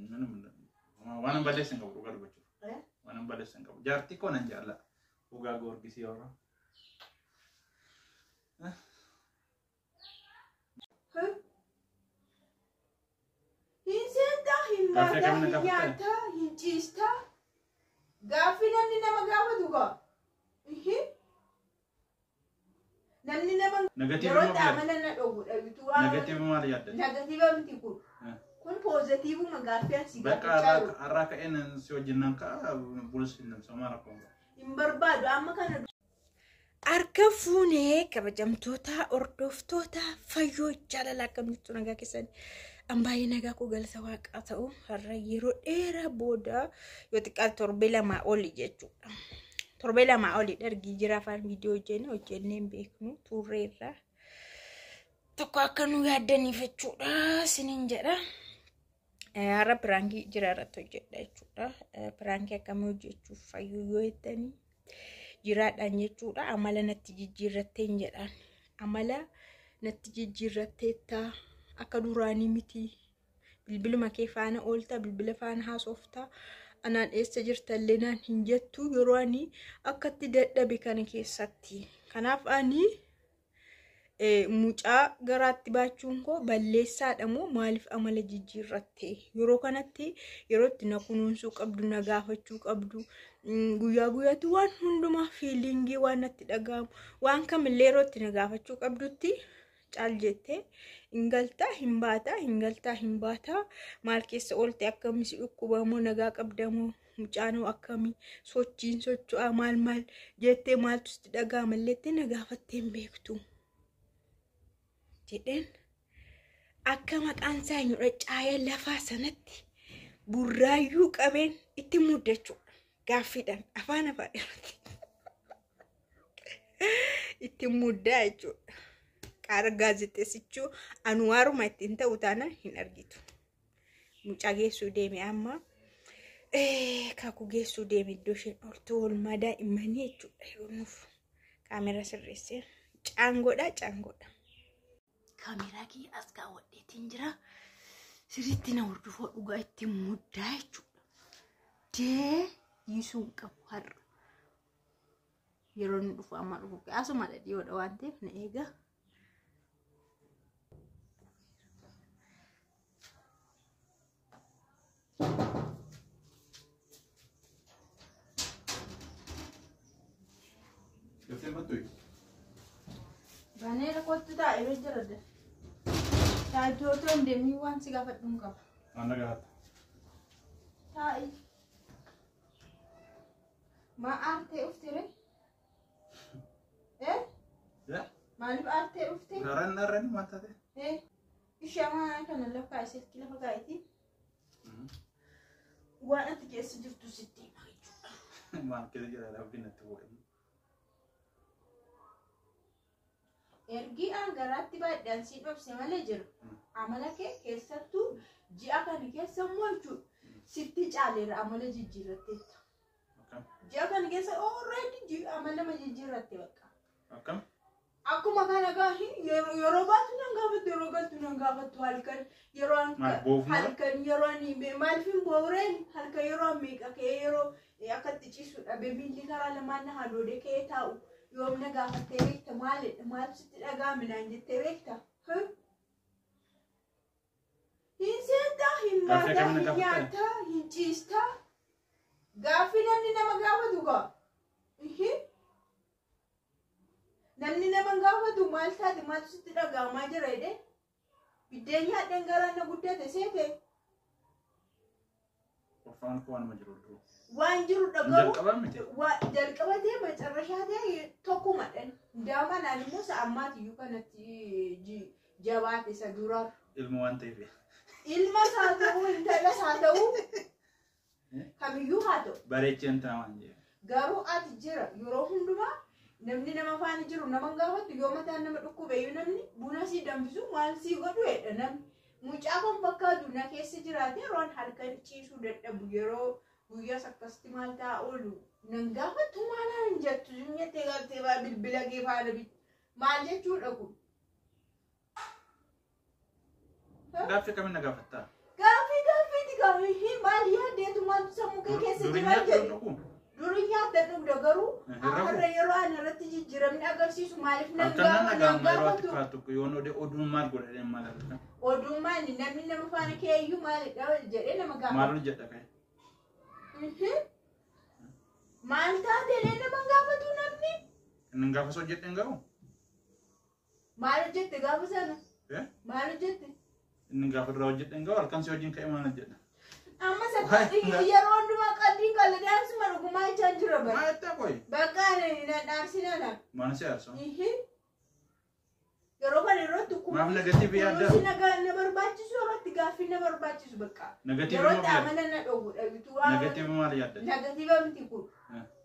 Waan hin balleessin qabu dhugaa dubbachuuf. Waan hin balleessin qabu. Jaartii koo nan jaalladha. Dhugaa Goorgisii yeroo. Hin seentaa, hin Gaaffii baataa, akkamii na hin gaafatta? nyaattaa, hin ciistaa. Gaaffii namni nama gaafatu gaa. Namni nama Negative yeroo maal yaadda? amala na dhowwudha bituu. Negative maal yaadda? Negative miti kun. Kun positive gaaffii asii Bakka gaafachaa jiru. har'aa ka'een si wajjin nan ka'a bulus hin namsa rakkoo. Hin barbaadu amma kana. Harka fuunee kabajamtoota hordoftoota fayyoo jaalala akkam jirtu nagaa keessan an baay'ee nagaa koo galata waaqaa ta'u har'a yeroo dheeraa booda yoo xiqqaate torbee lamaa oli jechuudha. Torbee lamaa oli dargii jira afaan viidiyoo hojjenne hojjennee hin beeknu turreerra. Tokko akka nu yaaddaniif jechuudha sinin jedha. Har'a piraankii jira irratti hojjedha jechuudha. Piraankii akkamii hojjechuuf fayyuu yoo jettanii jiraadhaan jechuudha. Amala natti jijjiirratteen jedhaan. Amala natti jijjiirratteetta akka duraanii miti. Bilbiluma kee faana oolta, bilbila faana haasofta. Anaan eessa jirta illee naan hin jettu yeroo ani akkatti dadhabe kana keessatti. Kanaaf ani mucaa garaatti baachuun koo balleessaadha moo maaliif amala jijjiirratte? Yeroo kanatti yeroo itti na kunuunsuu qabdu, na gaafachuu qabdu, guyyaa guyyaatti waan hundumaa feelingii waan natti dhaga'amu waan kamillee yeroo itti na gaafachuu qabdutti caal jettee hin galtaa hin baataa hin galtaa hin baataa maal keessa oolte akkamii si dhukkubamoo nagaa qabdamoo mucaanoo akkamii sochiin socho'aa maal maal jettee maaltu sitti dhaga'ama illee na gaafattee hin beektu. Jedheen akka maqaan isaa eenyudha caaya lafaa sanatti burraayyuu qabeen itti muddachuudha. Gaaffiidhaan afaan afaan irratti itti muddaa jechuudha. Qaara gaazexeessichuu anuwaaruma ittiin ta'u taanaan hin argitu. Mucaa geessuu deeme amma kakuu geessuu deeme iddoo isheen ooltu oolmaa daa'immanii jechuudha. Yeroo nuuf kaameraa sirreessee caangoodha caangoodha. Kaameraa kiyya as kaawwadheetiin jira. Sirriitti na hordofoo dhugaa itti muddaa jechuudha. Dee dhiisuu hin qabu har'a. Yeroo inni dhufu amma dhufu asuma dhiyoodha waan ta'eef na eega. Gaftee battu. Baneera kottu taa'ee jira. Taa'ee otoo hin deemin waan si gaafadhu hin qaba. Waan na gaafatta. Taa'i. Maa aartee dhufte ree? Maaliif aartee dhufte? Har'aan har'aan maal taate? Ishee amma kana lafa kaa'e silkii lafa kaa'eeti. Waan ati keessa jirtu sitti hima jechuudha. Maal keessa jira lafti natti bu'e. Ergii an garaatti baadhaan si dhobse malee jira. Amala kee keessattuu ji'a kana keessa immoo jechuudha. Sitti caaleera amala jijjiirratteetta. Ji'a kana keessa already amala jijjiirratte bakka. Akkam? Akkuma kana gaafi yeroo baatu nan gaafattu yeroo galtu nan gaafattu halkan yeroo halkan yeroo ani maaliif hin booreen halkan yeroo an meeqa ka'ee yeroo akkatti ciisu dhabe miilli karaa lamaan na hadoodee ka'ee taa'u yoom na gaafattee beekta maalidha maaltu sitti dhaga'ame naan jettee beekta. Hin seentaa hin Gaaffii baataa akkamii na hin gaafatta? nyaattaa hin ciistaa gaaffii namni nama gaafatu gaa. Namni nama gaafatu maal taate maaltu sitti dhaga'amaa jira jedhee biddeen nyaadheen garaan na guddate seete Qofaan koo waanuma jiru dura. waan jiru dhaga'u Jalqabaa miti. Jalqaba ta'e macarrashaa ta'e tokkumadha. Ndaamaa naan immoo isa ammaatiyyuu kanatti jabaate isa duraa. Ilma waan ta'eef. Ilmas haa ta'u intalas haa ta'u kamiyyuu haa ta'u. Bareecheen ta'a waan jedhe. Garuu ati jira yeroo hundumaa namni nama faana jiru nama hin gaafattu yoo mataan nama dhukkubeyyuu namni buna sii danfisu maal sii godhu jedha namni. Mucaa kan fakkaatu na keessa jiraate yeroon halkan ciisuu dadhabu yeroo guyyaas akkasitti maal ta'a oolu nan gaafattu maal hin jettu jettee galtee bilbila kee faana bitti maal jechuudha kun. Gaaffii akkamii na gaafattaa? Gaaffii gaaffiiti gaaffii. jira jedhu. Durii nyaata dhugda garuu har'a yeroo ani irratti jijjiiramni agarsiisu maaliif nan gaafatu? Oduun maal godhadhee maal argata? Oduun maali? Namni nama faana keeyyuu maalidha jedhee nama gaafata. Maal hojjedha ka'e? Maal taatee nama gaafatu namni? Inni gaafas hojjedhe hin gahu? Maal hojjette gaafa sana? Maal hojjette? Inni gaafa duraa hojjedhe hin gahu halkan si wajjin ka'e maal hojjedha? Amma yeroo hundumaa qalbiin qalladaansuma dhugumaa jechaan jira bara. Maal jettaa qoyi? Bakka na dhaabsinana. Maal si aarsa? Yeroo kana irratti Maaf negatiivii yaadda? Kunuunsi na barbaachisu yerootti gaaffii na barbaachisu bakka. Negatiivii Yerootti amala na dhowwudha. Negatiivii maal yaadda? Negatiiva miti kun.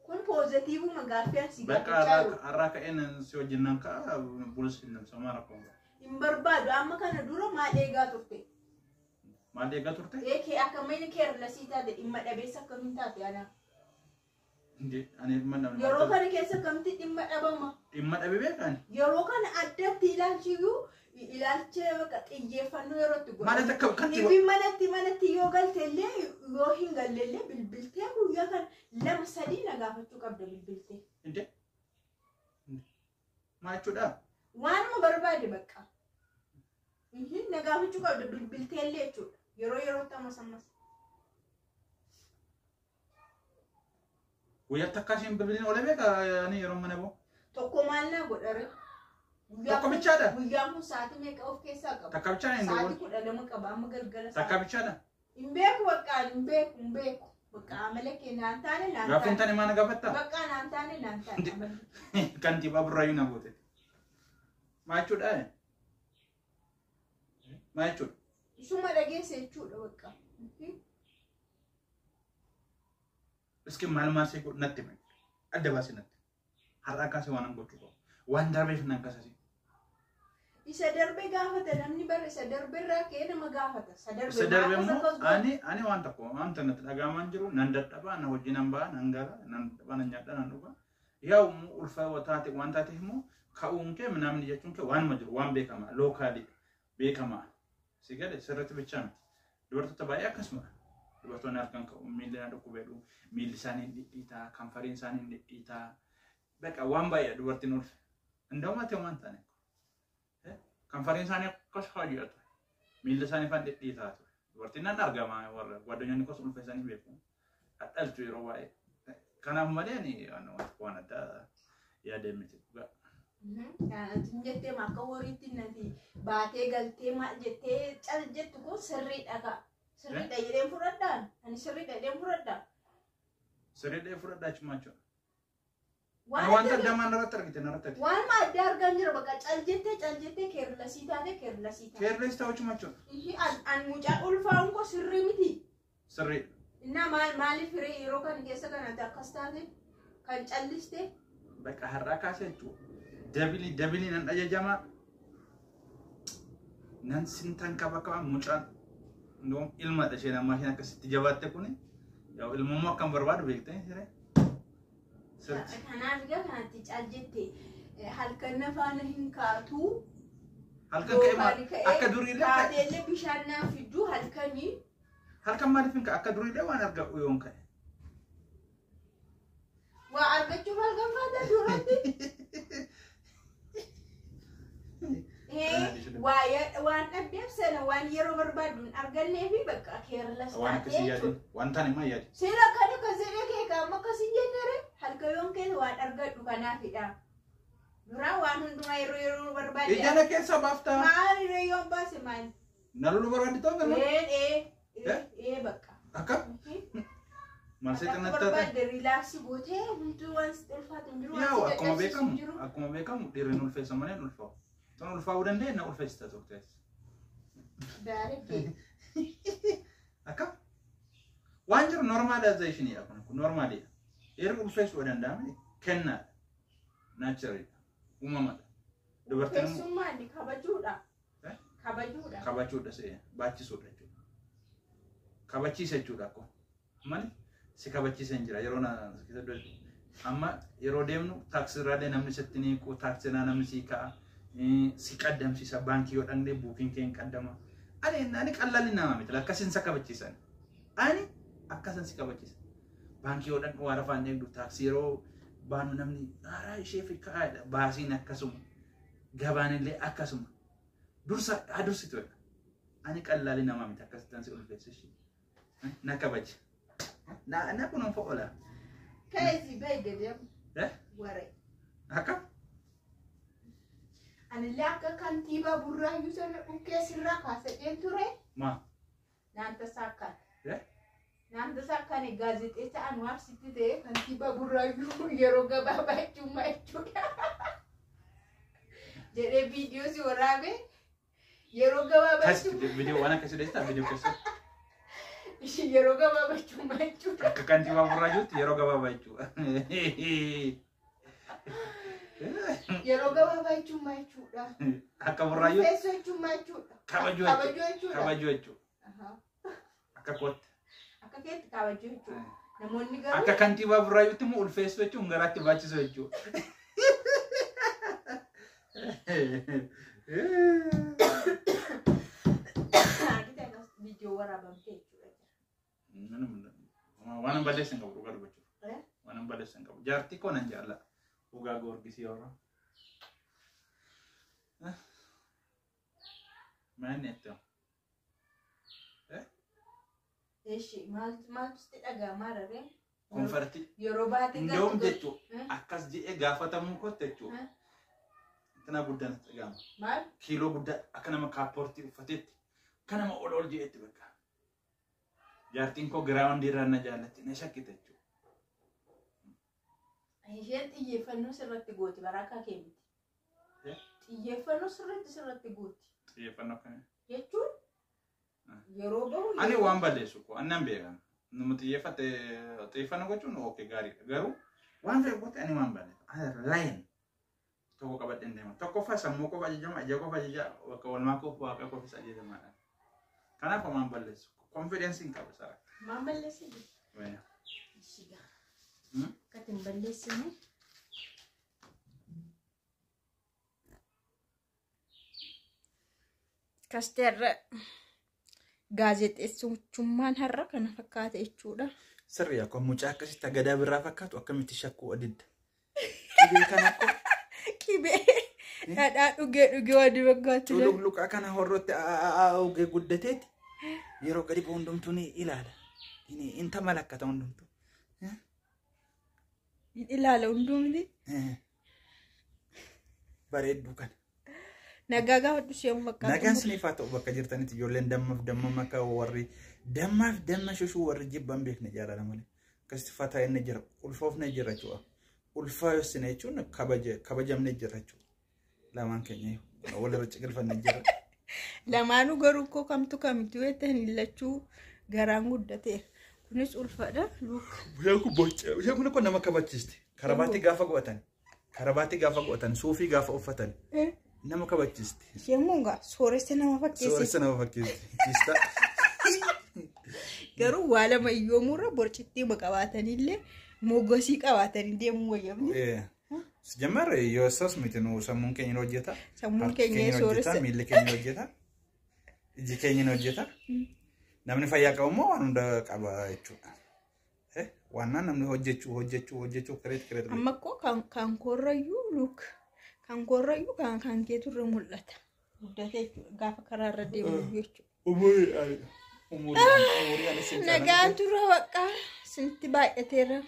Kun poozitiivuma gaaffii asii Bakka gaafachaa jiru. har'aa ka'een si wajjin nan ka'a bulus hin namsa maal akkuma. Hin barbaadu amma kana dura maal eegaa turte? Maal eegaa turte? Kee akkamiin keerlasii taate dhimma dhabeessa akkamiin taate ana? Ani dhimma dhabne. Yeroo kana keessa akkamitti dhimma dhabama? Dhimma dhabe beekani? Yeroo kana addatti ilaalchiyyuu ilaalcha bakka xiyyeeffannoo yerootti godhamu. Maal akka kanti Ifi manatti yoo galte illee yoo hin galle illee bilbiltee guyyaa kana 2 3 na gaafachuu qabda bilbiltee. Inde? Maal jechuudha? Waanuma barbaade bakka. Na gaafachuu qabda bilbiltee illee jechuudha. Yeroo yerootti ammas ammas. Guyyaatti akka isheen bilbiliin oole beeka ani yeroo mana ba'u. Tokko maal naa godhare? Tokko bichaadha. Guyyaan kun sa'aatii meeqa of keessaa qaba? Takka bichaadha hin Sa'aatii 12 qaba amma galgala Takka bichaadha. Hin beeku bakka hin beeku hin beeku. Bakka amala kee naan taane naan taane. Gaaffii hin taane maal na gaafatta? Bakka naan taane naan taane. Kantiibaa Burraayyuu na goote. Maal jechuudha? Maal jechuudha? Isuma dhageesse jechuudha bakka. Iski maal maal see natti hime. Adda baasee natti. Har'aa kaasee waan an gochuu qabu. Waan darbeef nan kasasi. Isa darbe gaafata namni bara isa darbe irraa ka'ee nama gaafata. Isa darbe immoo ani waan tokko wanta natti dhaga'amaa jiru nan dadhabaa na hojii nan ba'a nan gala nan dadhabaa nan nyaadha nan dhuga. Yaa ulfa taate waan taateef immoo ka'uun kee namni jechuun kee waanuma jiru waan beekamaa lookaalii beekamaa. Si gade sirriitti bichaa miti. Dubartoota baay'ee akkasuma. Dubartoonni halkan ka'u miilli na dhukkubeedhu miilli isaanii hin dhidhiitaa kanfariin isaanii hin dhidhiitaa. Bakka waan baay'ee dubartiin ulfe. Inda'uma ta'e waan taane. Kanfariin isaanii akkas hojjetu. Miilli isaanii fan dhidhiitaa ture. Dubartiin nan argama warra gwaddonyoonni kos ulfa isaanii beeku. Dhadhaltu yeroo baay'ee. Kanaaf malee ani waan addaa yaadee miti. Ati jettee akka horiitti nati baatee galtee maal jettee cal jettu kun sirriidha ka. Sirriidha jedheen fudhadhaan? Ani sirriidha jedheen fudhadhaa? Sirriidha fudhadhaa jechuun jechuudha. Wanta addaa maal irratti argite narratti argite? Waan addaa argaa jira bakka cal jettee keerlasii taate keerlasii taate. Keerlesii ta'uu jechuun jechuudha. An mucaa ulfaa'uun koo sirrii miti. Sirriidha. Innaa maaliif hiree yeroo kana keessa kanatti akkas taate kan calliste? Bakka har'aa kaasee jechuudha. Dabilii nan ajajama. Nan sintan kaba kaba mucaan ilmadha isheen ammaa isheen akkasitti jabaatte kuni ilmummaa akkam barbaadu beektee siree. Kanaaf egaa kanatti cal jette halkan na faana hin kaatu. Halkan ka'e akka duriilee. Kaateellee bishaan naa fiddu halkanii. Halkan maaliif hin ka'a akka duriilee waan argadhu yoon ka'e. Waa argachuuf halkan faata duratti. Waan dhabdeef sana waan yeroo barbaaddu hin argannee fi bakka keerlas Waan akkasii yaadin waan taane maa yaadin. Seera akkana akkas jedhee kee qaama akkasii jennere halkan yoon keessa waan argadhu kanaafidha. Duraan waan hundumaa yeroo yeroo barbaadde. Ijana keessa baaftaa. Maal yeroo yoon baase maal? Na loluu barbaaddi ta'uu galma? Ee bakka. Akka? Maal seetan natti taate? Barbaadde riilaaksii gootee hunduu waan sitti ulfaatu hin jiru. Yaa akkuma beekamu dhiirri hin ulfeessa malee hin ulfaa'u. Tan ulfaa'uu danda'e na ulfeessita turtees. Baarikee. Akka? Waan jiru normalizationidha kun normaalidha. Dhiirri ulfeessuu danda'ame kennaadha. Naachariidha. Uumamadha. Dubartiin immoo Ulfeessummaan kabajuudha. Kabajuudha. Kabajuudha see baachisuudha jechuudha. Kabachiisa jechuudha akkuma. Maali? Si kabachiisa hin jira yeroo na amma yeroo deemnu taaksirraallee namni sitti ni hiiku taaksirraa namni sii ka'a. Si qaddamsiisa baankii yoo dhaqnee buukiin kee hin qaddama. Ani qallalli nama miti akkasiin sa kabachiisan. Ani akkasan si kabachiisa. Baankii yoo dhaqnu waan afaan eegdu, taaksii yeroo baanu namni haaraa ishee fi ka'aadha. Baasiin akkasuma. Gabaan illee akkasuma. Dursa haa dursitu. Ani qallaalii namaa miti akkasitti si ulfeessu ishee. Na kabaji. Na kunuunfa oola. Keesi bahi gadi Eh? waree. Akka? Anillee akka kantiibaa Burraayyuu sana dhukkee sirraa kaasadheen ture. Maa? Naan tasaakkaan. Eh? Naan tasaakkaan gaazexeessa Anwaar sitti ta'e kantiibaa Burraayyuu yeroo gabaabaa jechuun jechuudha. Jedhee viidiyoo si waraabe yeroo gabaabaa Kas jechuun viidiyoo waan akkasii deessaa viidiyoo keessatti. yeroo gabaabaa jechuun jechuudha. Akka kantiibaa Burraayyuutti yeroo gabaabaa jechuudha. Yeroo gabaabaa jechuun jechuudha. Akka Burraayyuutti Ulfeessoo jechuun jechuudha. kabajuu Kabajuu jechuudha. jechuudha. Kabajuu jechuudha. Ahaa. Akka kootti. Akka keetti kabajuu jechuudha. Namoonni garuu Akka kantiibaa Burraayyuutti immoo ulfeessuu jechuun garaatti baachisuu jechuudha. Argite akkas viidiyoo waraabamte jechuudha. Waan hin balleessin qabu dhugaa dubbachuuf. Eh? Waan hin balleessin qabu. Jaartii koo nan jaalla. Dhugaa Goorgisii yeroo. Maal itti? Eshi maaltu sitti dhaga'amaa raree? Konfartii. Yeroo baatee Indoom galtu jechuudha. Eh? Akkas jedhee gaafatamuu kootti jechuudha. Eh? Tana guddaan natti dhaga'ama. Maal? Kiiloo guddaa akka nama kaappoortii uffateetti akka nama ol ol jedhetti bakka. Jaartiin koo giraawundii irraa na jaallatti na shakkite jechuudha. Isheen xiyyeeffannoo sirratti gooti baraa kee miti. Eh? Xiyyeeffannoo sirriitti gooti. Xiyyeeffannoo akkamii? Jechuun yeroo bahu Ani waan balleessu koo annan beekan. Nama xiyyeeffate xiyyeeffannoo gochuun okay gaariidha. Garuu waan fe'u goote ani waan balleessu. Ani layin tokko qabadheen deema. Tokkoffaa sammuu qofa ajajama, ija qofa ajaja, bakka oolmaa koof waaqa qofa isa ajajamaadha. Kanaaf waan balleessu. Konfideensi hin qabu sara. Maal balleessine? Ishiga. Akkati hin balleessine. Kasteerra gaazexeessummaan har'a kana fakkaata jechuudha. Sirri akkuma mucaa akkasitti gadaa birraa fakkaatu akkamitti shakkuu adidda. Qibee kana akkoo Qibee dhadhaa dhugee dhugee waan fakkaatu. Cululuqaa kana horrootti ogee guddateeti yeroo gadi bu'u hundumtuu ni ilaala. Inta malakkata hundumtuu. Ilaala hundumti. Bareedduu kana. Nagaa gaafadhu isheen fakkaatu. Nagaan siniif haa ta'u bakka jirtanitti ijoolleen dammaaf damma akka warri dammaaf damma shushuu warri jibban beekne jaalala malee. Akkasitti fataa inni jira ulfoofne jira jechuudha. Ulfaasine jechuun kabajamne jira jechuudha. Lamaan keenya walirra ciqilfanne jira. Lamaanuu garuu koo kamtu kamitu jettan lachuu garaan guddateera. Kunis ulfadha. Luka. Isheen kun boca. Isheen kun nama kabachiisti. Karabaatii gaafa godhatan. Karabaatii gaafa godhatan. Suufii gaafa uffatan. Nama kabachiisti. Isheen kun gaa sooressa nama fakkeessiti. Sooressa nama fakkeessisti. Kiistaa. Garuu waa lama iyyoomuurra borcittii qabaatanillee mogosii qabaatanii deemuu wayyamni. Jammarre yoo isas miti nu sammuun keenya ni hojjeta. Sammuun Harki keenya keenya ni hojjeta. sooressa. Miilli keenya ni hojjeta. Iji keenya ni hojjeta. Namni fayyaa qabu immoo waan hunda qaba jechuudha. Waannaan namni hojjechuu hojjechuu hojjechuu kireet kireet. Amma koo kan koorrayyuu luk kan koorrayyuu kan keeturra mul'ata. Guddatee jechuudha gaafa karaarra deemu jechuudha. Umurii umurii Nagaan turre bakka isinitti baay'ateera.